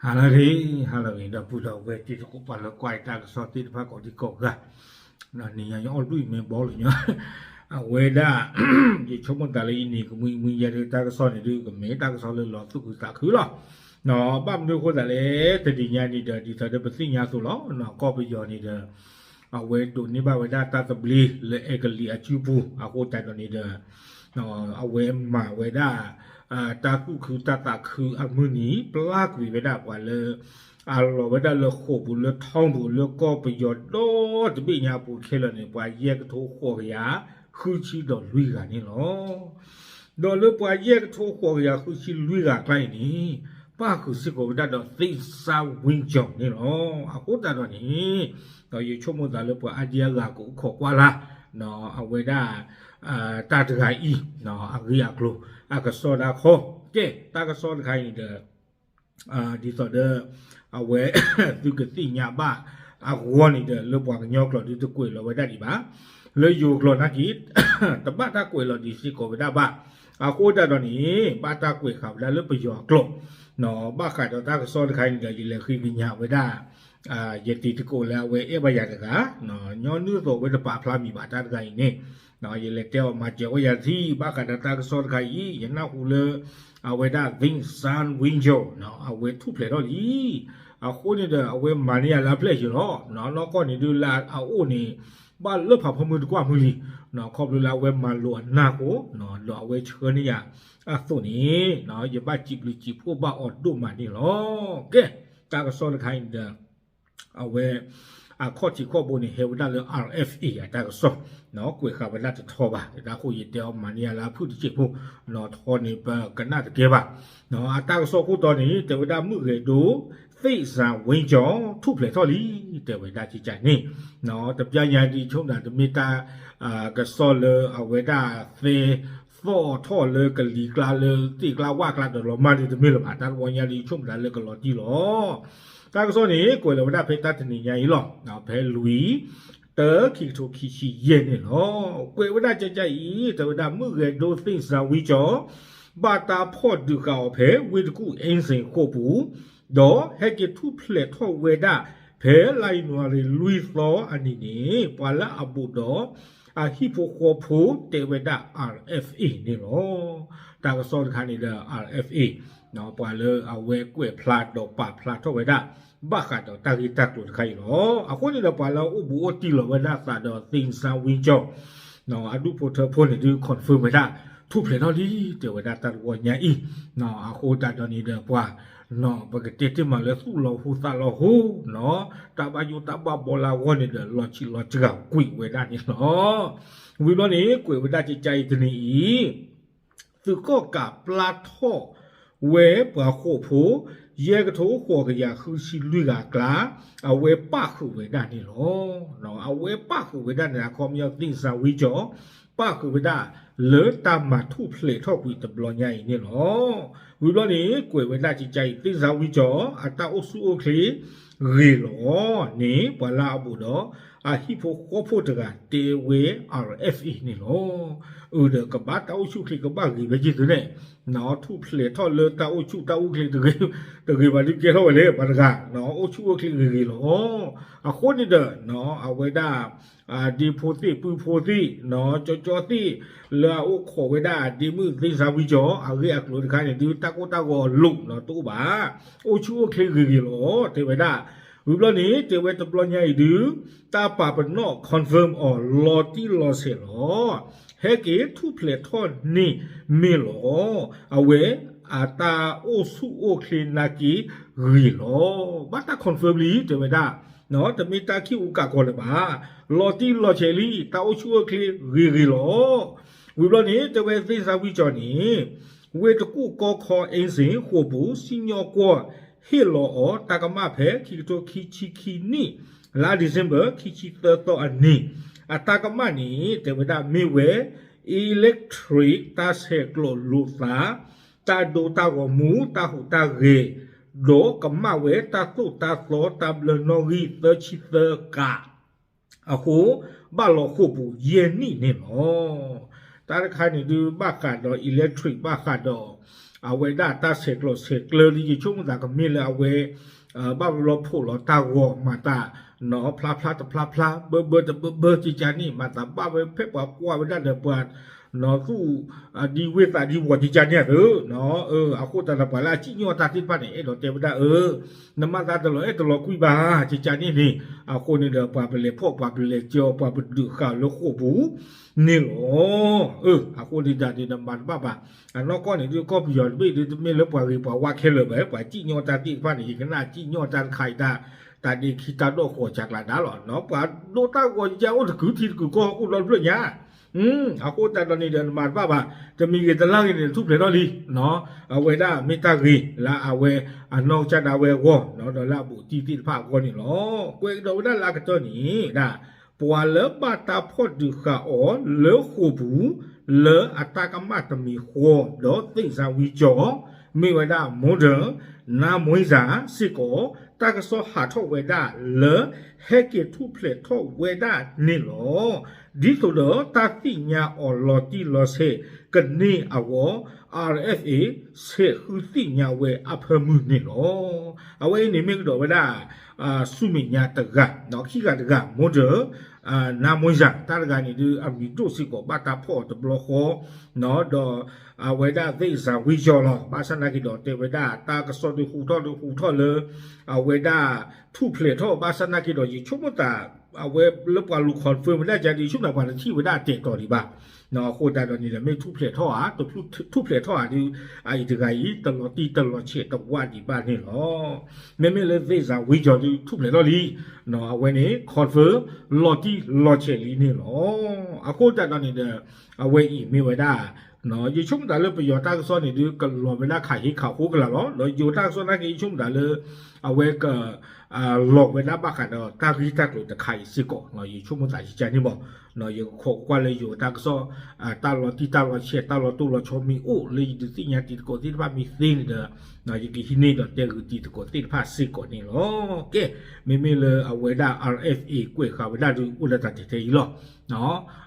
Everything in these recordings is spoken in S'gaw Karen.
ဟါလၢအဂ့ၤ, ဟါလၢအဂ့ၤ ဒီပုၢ်ဒီဝဲၢ်တံၤသကိး ပှၤလၢကွၢ်တၢ်ကစီၣ်သ့ၣ်တဖၣ်ကိးဒံကိးဂၤ, နံၤညါယအီၣ်လွံၢ်မ့ၢ်ဘီလၢညါ, အဝဲဒၣ် ယဆိကမိၣ်သးလၢအံၤန့ၣ် ကမှံမှံယဲဒၣ်တၢ်ကစီၣ်န့ၣ်ဒုး ကမ့ၢ်တၢ်ကစီၣ်လၢလီၤသူၣ်ခုသးခုလီၤ. ဘၣ်မနုၤအဃိသတးလဲၣ် တနံၤညါန့ၣ်ဒီး ဒ်သိးဒီးပသ့ၣ်ညါအသိးလီၤ, ကီၢ်ပယီၤန့ၣ်ဒီး အဝဲဒိးန့ၢ်ဘၣ်ဝဲဒၣ်တၢ်သဘျ့လၢအဲကလံးအစုပူၤ အဃိသတးဒီးန့ၣ်ဒီး အဝဲမၤဝဲဒၣ် တၢ်သူၣ်ခုတၢ်သးခုအမုၢ်နံၤ ပျၢ်ကွံာ်ဝဲဒၣ်ပှၤလၢ အလီၤဝဲဒၣ်လၢဃိာ်ပူၤလၢထီပူၤလၢကီၢ်ပယီၤဒီတဘ့ၣ်ညါပူၤခဲလၢာ်န့ၣ် ပှၤယဲၢ်ကထိဃိးကယၤ ဃုဆံဒီးလွံၢ်ဂၤန့ၣ်လီၤ. ဒီးလၢပှၤယဲၢ်ကထိဃိးကယၤဃုဆံလွံၢ်ဂၤအကျါအံၤန့ၣ် ပၣ်ဃုာ်စ့ၢ်ကီးဝဲဒၣ်ဒီး သ့ၣ်စၣ်ဝံကၠီၤန့ၣ်လီၤ. အဃိသတးဒီးန့ၣ် ဒီးယဆိကမိၣ်သးလၢပှၤအါဒံအါဂၤကအိၣ်ခိးကွၢ်လၢ် အဝဲဒၣ် တၢ်တဂၤအံၤ အဂ့ၢ်အကျိၤ အကစီၣ်ဒၣ်ခီ ကဲ တၢ်ကစီၣ်တခါအံၤန့ၣ်ဒီး ဒ်သိးဒီး အဝဲ သုကသ့ၣ်ညါဘၣ်အဂီၢ်န့ၣ်ဒီး လၢပှၤကညီကျိာ်ဒုးတကွဲးလီၤဝဲဒၣ်ဒံးဘၣ်, လၢယိၤကျိာ်နာ်က့ တဘၣ်တၢ်ကွဲးလီၤဒံးစ့ၢ်ကီးဝဲဒၣ်ဘၣ်. အဃိသတးဒီးန့ၣ် ဘၣ်တၢ်ကွဲးဃာ်ဝဲဒၣ်လၢပယီၤအကျိာ် ဘၣ်ဃးဒီးတၢ်ကစီၣ်တခါအံၤန့ၣ်ဒီး ယလဲၤဃ့ကညးဝဲဒၣ် ယတံၤသကိးလၢအဝဲအဲၣ်ဘၣ်ယၤတဂၤ ညီနုၢ်သိးဝဲတပာ်ဖျါမံၤဘၣ်တၢ်တဂၤအံၤန့ၣ် ယလဲၤတဲအီၤမၤစၢၤဝဲယၤတထံၣ် ဘၣ်ဃးဒီးတၢ်ကစီၣ်တခါအံၤ ယနၢ်ဟူလၢ အဝဲဒၣ် Vincent Wing Chau အဝဲထူၣ်ဖျဲးထီၣ်လံ. အဃိန့ၣ်ဒီး အဝဲမၤန့ၢ်ယၤလၢအဖျဲၣ်ယံၤလီၤ. နီၢ်ကီၢ်န့ၣ်ဒုးလၢအအိၣ်န့ၣ် ဘၣ်လၢဖးဖီမုၢ်တကွၢ်မုၢ်လံ. ခီဖျိလၢအဝဲမၤလိာ်အနၢ်အဃိ ဒီးအဝဲဆှၢန့ၢ်ယၤအသိးန့ၣ် ယဘၣ်စံးဘျုးစံးဖှိၣ်ဘၣ်အီၤဒိၣ်မးန့ၣ်လီၤ. ကဲ တၢ်ကစီၣ်တခါအံၤဒီး အဝဲ အခီၣ်ထံးခီၣ်ဘိန့ၣ် ဟဲဝဲဒၣ်လၢ RFA အတၢ်ကစီၣ် ကွဲးဃာ်ဝဲဒၣ်တထီဘၣ်. တၢ်ဃိယတဲအီၤမၤန့ၢ်ယၤလၢအဖုၣ်တစဲးဖိ ထီန့ၣ်ပကနၣ်တကဲဘၣ်. အတၢ်ကစီၣ်ခိၣ်တီန့ၣ် တဲဝဲဒၣ်မုၣ်ဂဲၤဒိ သ့ၣ်စၣ်ဝ့ကၠီ ထူၣ်ဖျဲးထီၣ်လံ တဲဝဲဒၣ်ကကန့ၣ် တပျၢ်ညါဒ်ဆိကမိၣ်တၢ်တမ့ၢ်တၢ် ကစီၣ်လၢအဝဲဒၣ်သ့သီၣ်ထီၣ်လၢကလံၤကျါလၢသ့ၣ်ကျါဝၣ်ကျါဒီးလီၤမၢ်ဒ်တမ့ၢ်လၢၤဘၣ်. တၢ်တဝီညါဒ်ဆိကမိၣ်တၢ်လၢကလီၤတံၢ်လီၤ. တၢ်ကစီၣ်န့ၣ် ကွဲးလီၤဝဲဒၣ်ဖဲတၢ်တနံၤညါအံၤလီၤ. ဖဲလွံၢ် တၢ ခံကထိခံဆံယဲၢ်န့ၣ်လီၤ. ကွဲးဝဲဒၣ်ကကအံၤ တဲဝဲဒၣ်မုၣ်ဂဲၤဒိသ့ၣ်စၣ်ဝံကၠီ ဘၣ်တၢ်ဖီၣ်ဒုးဃာ်အီၤဖဲဝ့ၢ်တကူၣ် အ့စ့ၣ်ဃိာ်ပူၤ ဒီးဟဲက့ၤထူၣ်ဖျဲးထီၣ်ဝဲဒၣ် ဖဲလါယနူၤအါရံၤလွံၢ်သီအနံၤန့ၣ် ပှၤလၢအဘူးဒီး အဟံၣ်ဖိဃီဖိတဲဝဲဒၣ် RFA န့ၣ်လီၤ. တၢ်ကစီၣ်တခါန့ၣ်ဒီး RFA ပှၤလၢအဝဲကွဲးဖျါဒီးပာ်ဖျါထီၣ်ဝဲဒၣ် ဘၣ်ဃးဒီးတၢ်ဂ့ၢ်တၢ်ကျိၤတခါအံၤလီၤ. အဃိန့ၣ်ဒီး ပှၤလၢအအိၣ်ဘူးအိၣ်တံၢ်လီၤဝဲဒၣ်သးဒီး သ့ၣ်စၣ်ဝံကၠီ အဒူၣ်ဖိထၢဖိန့ၣ်ဒုး confirm ဝဲဒၣ် ထူၣ်ဖျဲးထီၣ်လံ တဲဝဲဒၣ်တၢ်တဝီညါအံၤ. အဃိသတးဒီးန့ၣ်ဒီးပှၤ ပကတဲတ့ၢ်မးလၢသူၣ်လီၤဟူသးလီၤဟူ တၢ်ဘၣ်ယိၣ်တၢ်ဘၣ်ဘီလၢအဂီၢ်န့ၣ်ဒီး လီၤဆံးလီၤစှၤကွံာ်ဝဲဒၣ်န့ၣ်လီၤ. ဝံၤဘျီန့ၣ် ကွဲးဝဲဒၣ်ကကအံၤတနံၤအံၤ သုးကီၣ်ကးပျၢ်ထီၣ်ဝဲပှၤဃိာ်ဖိ ယဲၢ်ကထိဃိးကယၤဃုဆံလွံၢ်ဂၤအကျါ အဝဲပၣ်ဃုာ်ဝဲဒၣ်န့ၣ်လီၤ. အဝဲပၣ်ဃုာ်ဝဲဒၣ်န့ၣ် အခီပညီ သ့ၣ်စၣ်ဝံကၠီ ပၣ်ဃုာ်ဝဲဒၣ်လၢတၢ်မၤထူၣ်ဖျဲးထီၣ်ကွံာ်တဘျီညါအံၤန့ၣ်လီၤ. ဝံၤဘျီန့ၣ် ကွဲးဝဲဒၣ်ကကအံၤ သ့ၣ်စၣ်ဝံကၠီ အတၢ်အိၣ်ဆူၣ်အိၣ်ချ့ဂ့ၤလီၤန့ၣ် ပှၤလၢအဘူးဒီး အဟံၣ်ဖိဃီဖိတဂၤတဲဝဲ RFA န့ၣ်လီၤ. အၢဒီးကဘၣ်တၢ်အိၣ်ဆူၣ်အိၣ်ချ့ကဘၣ်ဂ့ၤဝဲက့ၤသုန့ၣ် ထူၣ်ဖျဲးထီၣ်လၢတၢ်အိၣ်ဆူၣ်တၢ်အိၣ်ချ့တဂ့ၤဘၣ်ဒုးကဲထီၣ်ဝဲလၢပှၤတဂၤ အိၣ်ဆူၣ်အိၣ်ချ့ဂ့ၤဂ့ၤလီၤ. အဃိန့ၣ်ဒီး အဝဲဒၣ် ဒ့ဖိသ့ၣ်ပုၢ်ဖိသ့ၣ် ကၠီကၠီသ့ၣ် လၢအအိၣ်ခိးဝဲဒၣ်ဒ့မုၣ်သ့ၣ်စၣ်ဝံကၠီ အဂ့ၢ်အကျိၤတခါန့ၣ်ဒုး တၢ်ကိၢ်တၢ်ဂီၤအလိၤတအိၣ်ဘၣ်. အိၣ်ဆူၣ်အိၣ်ချ့ဂ့ၤဂ့ၤလီၤ တဲဝဲဒၣ်. ဝံၤဘျီန့ၣ် တဲဝဲတဘျီညါအံၤဒုး တၢ်ပာ်ပနီၣ် confirm အီၤလီၤတံၢ်လီၤဆဲးလီၤ. ဟဲက့ၤထူၣ်ဖျဲးထီၣ်န့ၢ်မ့ၢ်လီၤ. အဝဲ အတၢ်အိၣ်ဆူၣ်အိၣ်ချ့နာ်က့ဂ့ၤလီၤ. ဘၣ်တၢ် confirm လံ တဲဝဲဒၣ် တမ့ၢ်တၢ်ခံးအူကးကီးလၢၤဘၣ်. လီၤတံၢ်လီၤဆဲးလံ တၢ်အိၣ်ဆူၣ်အိၣ်ချ့ဂ့ၤဂ့ၤလီၤ. ဝံၤဘျီန့ၣ် တဲဝဲသ့ၣ်စၣ်ဝံကၠီန့ၣ် ဝ့ၢ်တကူၣ်ကီခီ အ့စ့ၣ်ဃိာ်ပူၤ စံၣ်ညီၣ်ကွီၢ် ဟ့ၣ်လီၤအီၤ တၢ်ကမၣ်ဖဲ ခံကထိခံဆံခံနံၣ် လါ December ခံဆံသၢသီအနံၤ အတၢ်ကမၣ်န့ၣ် တဲဝဲဒၣ်မ့ၢ်ဝဲ electric တၢ်ဆဲးကျိးလိာ်သး တၢ်ဒိတၢ်ဂီၤမူ တၢ်ဟူးတၢ်ဂဲၤ ဒီးကမၣ်ဝဲတၢ်သိၣ်တၢ်သီ တၢ်ဘျၢနီၣ်ဂံၢ်သၢဆံသၢကး အဃိ ဘၣ်လီၤဃိာ်ပူၤယဲၢ်နံၣ်န့ၣ်လီၤ. တၢ်တခါန့ၣ်ဒုး ဘၣ်ဃးဒီး electric ဘၣ်ဃးဒီး အဝဲဒၣ်တၢ်ဆဲးကျိးဆဲးကျၢလံ ယဆိကမိၣ်သးကမ့ၢ်လၢအဝဲ ဘၣ်ဘျီဖှိၣ်လီၤတၢ်ဂီၤမၤသး နီၤ ဖျါဖျါတဖျါဖျါ ဘၢဘၢတဘၢဘၢ ကကန့ၣ် မၤသးဘၣ်ဝဲဖဲပှၤကွၢ်ဝဲဒၣ်ဒီးပှၤ နီၤ သူၣ် ဒ်ဝ့ၢ်သးဒ်ဝီၤ ကကန့ၣ်အသိး နီၤ အဃိသတးဒီးပှၤလၢအစံၣ်ညီၣ်တၢ်သ့ၣ်တဖၣ်န့ၣ် အဲၣ်ဒိးတဲဝဲဒၣ်အၢ နမၤသးတလီၤအဲၣ်တလီၤကွံဘၣ် ကကန့ၣ်န့ၣ် အဃိန့ၣ်ဒီး ပှၤပလဲၤဖီၣ် ပှၤပလဲၤကၠီ ပှၤပဒုးဃာ်လၢဃိာ်ပူၤန့ၣ်လီၤ. အ အဃိန့ၣ်ဒၣ်န့ၣ်ဒီးမၤတဘၣ်ဘၣ် အနီၢ်ကီၢ်န့ၣ်ဒုး ကီၢ်ပယီၤတဘ့ၣ်ဒုး တမ့ၢ်လၢပှၤဂ့ၤပှၤဝါခဲလၢာ်ဘၣ် ပှၤစံၣ်ညီၣ်တၢ်သ့ၣ်တဖၣ်န့ၣ် ယကနၣ်စံၣ်ညီၣ်တၢ်တခါအံၤတၢ် တၢ်ဒ့ခံတၢ်ဒိၣ်ဃီၤစှၤကျါဒါလီၤ နီၤ ပှၤဒိတၢ်ဂီၤယကအိၣ်တကုာ်ထံတကုာ်ကီၢ် အိၣ်ဒီတဖျၢၣ်ညါ အဃိသတးဒီးန့ၣ်ဒီးနမၤတဘၣ်ဘၣ် တမံၤဂ့ၤတလါဂ့ၤန့ၣ် ထူၣ်ဖျဲးထီၣ်လံ အဝဲဒၣ်မ့ၢ်တၢ်ဂ့ၤလၢအဝဲအနီၢ်ကစၢ်ဒၣ်ဝဲအဂီၢ် ဒီးလၢအဘူးတံၢ်သ့ၣ်တဖၣ်အဂီၢ်န့ၣ်လီၤ. ကွဲးကဒီးဝဲဒၣ်လၢအကတၢၢ်န့ၣ် ဒၣ် ပှၤလၢဘၣ်တၢ်ဖီၣ်ဒုးဃာ်အီၤလၢဃိာ်ပူၤ လၢအတၢ်ကမၣ်တမံၤဃီ ဒီးသ့ၣ်စၤဝံကၠီ မ့ၢ်ဝဲဒၣ် မိၢ်ဒၢၣ် နါမွံစၤ စ့ၢ်ကီး တၢ်ကစီၣ်ဟးထီၣ်ဝဲဒၣ်လၢ ဟဲက့ၤထူၣ်ဖျဲးထီၣ်ဝဲဒၣ်န့ၣ်လီၤ. ဒ်သိးဒီးတၢ်သ့ၣ်ညါအီၤလီၤတံၢ်လီၤဆဲးကန့ၢ်အဂီၢ် RFA ဆဲးဃုသ့ၣ်ညါဝဲအဖၢမုၢ်န့ၣ်လီၤ. အဝဲအံၤန့ၣ်မ့ၢ်ကဒီးဝဲဒၣ် ဆူမဲာ်ညါတဂၤ ဒီးခံဂၤတဂၤ မိၢ်ဒၢၣ် နါမွံစၤ တၢ်တဂၤန့ၣ်ဒုး အမံၤဒိၣ်စ့ၢ်ကီး ဘၣ်တၢ်ဖီၣ်အီၤတဘျီဃီ ဒီးအဝဲဒၣ်သ့ၣ်စၤဝံကၠီလီၤ. ဘၣ်ဆၣ်နာ်က့ဒီးတဲဝဲဒၣ် တၢ်ကစီၣ်ဒုးဟူးထီၣ်ဒုးဟူးထီၣ်လၢ အဝဲဒၣ်ထူၣ်ဖျဲးထီၣ် ဘၣ်ဆၣ်နာ်က့ဒီး ယဆိကမိၣ်သး အဝဲလၢပှၤလူၤ confirm ဝဲဒၣ်ကဒီး ယဆိကမိၣ်သးပှၤတထံၣ်ဝဲဒၣ်တဲာ်တီၤဒံးဘၣ် အဃိသတးဒီးန့ၣ်ဒီး မ့ၢ်ထူၣ်ဖျဲးထီၣ်ဧါ ထူၣ်ဖျဲးထီၣ်ဧါဒုး အအံၤတဂၤအံၤ တလီၤတံၢ်တလီၤဆဲးတဝးဒံးဘၣ်န့ၣ်လီၤ. မ့မ့ၢ်လၢသ့ၣ်စၤဝံကၠီဒုး ထူၣ်ဖျဲးထီၣ်လံ အဝဲန့ၣ် confirm လီၤတံၢ်လီၤဆဲးလံန့ၣ်လီၤ. အဃိသတးဒီးန့ၣ်ဒီး အဝဲအံၤမ့ၢ်ဝဲဒၣ် ယဆိကမိၣ်သးလၢပယီၤတၢ်ကစီၣ်န့ၣ်ဒုး ကလီၤဝဲဒၣ်ခးဟ့ခးဃိကလာ်လီၤ. ဒီးယိၤတၢ်ကစီၣ်နာ်က့ ယဆိကမိၣ်သးလၢ အဝဲက လီၤဝဲဒၣ်ဘၣ်ဃးဒီးတၢ်ဂ့ၢ်တၢ်ကျိၤတခါအံၤစ့ၢ်ကီး ယဆိကမိၣ်သးယကန့ၣ်မး ယကခိးကွၢ်လၢယိၤတၢ်ကစီၣ် တၢ်လီၤတံၢ်တၢ်လီၤဆဲး တၢ်လီၤတိၢ်လီၤဆီမ့ၢ်အိၣ်လၢယဒုးသ့ၣ်ညါတံၤသကိးသ့ၣ်တဖၣ်မ့ၢ်သ့န့ၣ်ဒီး ယကဟံးန့ၢ်ဒီးတဲဂုာ်တံၤသကိးသ့ၣ်တဖၣ်စ့ၢ်ကီးန့ၣ်လီၤ. ကဲ မ့မ့ၢ်လၢအဝဲဒၣ် RFA ကွဲးဃာ်ဝဲဒၣ်ဒုးအိၣ်လၢတၢ်တဲာ်ထဲ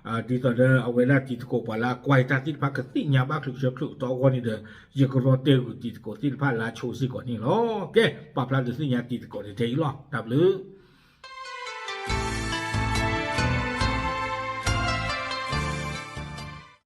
အံၤလီၤ. ဒ်သိးဒီးအဝဲဒၣ်တံၤသကိးပှၤလၢအကွၢ်တၢ်သ့ၣ်တဖၣ်ကသ့ၣ်ညါဘၣ်ချုးဆၢချုးကတီၢ်အဂီၢ်န့ၣ်ဒီး ယကရီတဲဂုာ်တံၤသကိးသ့ၣ်တဖၣ်လၢအဆိစ့ၢ်ကီးန့ၣ်လီၤ. ကဲ ပာ်ဖျါဒုးသ့ၣ်ညါတံၤသကိးထဲအံၤလီၤ. တၢ်ဘျုး